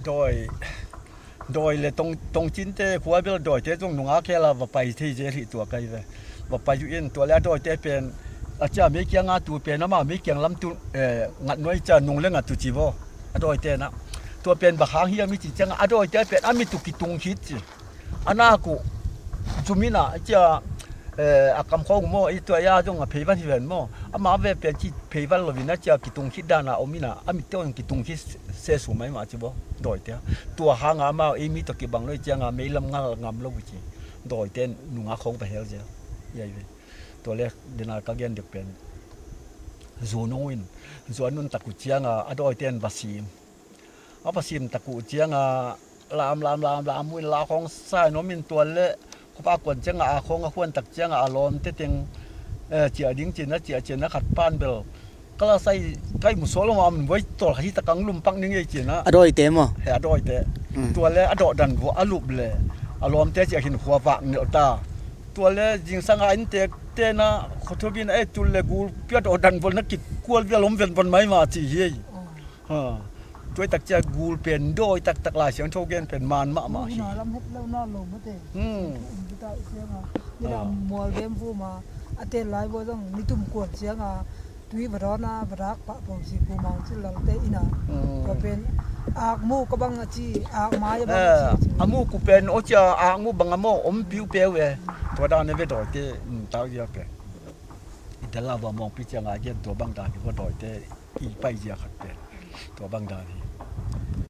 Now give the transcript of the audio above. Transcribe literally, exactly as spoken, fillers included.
Dawi, dawi le tong, tongcinte khua bel dawite zong nungak khel a va pai thei zel hi tua kai ve. Va pai uh in tua le a dawite pen a cia mei kianga tu pen ama mei kiang lam tu, eh, ngat nuai cia nung le ngat tu ci vaw. A dawite na tua pen va hang hiam i ci cianga a dawite pen a mit uh kitung khit ci. A nak uh zum ina a cia, eh, a kamkhawng maw i tua ia zong a pheivan hi ven maw. Ama ve pen ci pheivan lo ina cia kitung khit dana om ina a mit te on kitung khit sesu mai ma ci vaw. Dawite tua hanga amau ei mi tawh kibang lo i cianga meilam ngal ngam lo uh ci. Dawite nungak khawng va hel zel. Iai ve. Tua le dena ka gen dek pen zu nung uh in zu a nuntak uh cianga a dawite in va sim. A va sim tak uh cianga lam lam lam lam uh in la khawng sa in om in tua le khuapa kuan cianga a khawng a huan tak cianga a lawmte teng, eh, ciah ding cina ciah cina khat pan bel kala sai kai mu solo ma min voi tol hi ta kang lum pak ning ei cina. A dawite maw? He a dawite. Mm. Tua le a dawh dan vua a lup le a lawmte ciah hin khua vak nilh ta. Tua le zingsanga inntek tena khothup in a ei tul le gul pia dawh dan vua na kikual vial om ven von mai ma ci hi ei. Ha. Tuai tak cia gul pen dawi taktak Lai Siangtho gen pen man mahmah hi. Huna lam het lo na lo mate. Hmm. Siangtho um kita sianga. Nina mual vem vuma a tel lai vua zong nitum kuan sianga tui va dawn a va dak pah pong si pu mang cil lalte ina. Hmm. Tua pen akmu ka bang a ci akmai a bang a ci. Eh, a mu ku pen o cia akmu bang a maw om piu peu e. Tua dan e ve dawite, hmm, tau zia pen. I tel la vua mawngpi cianga a gen tua bang dan hi vua dawite. I paizia khat pen tua bang dan hi.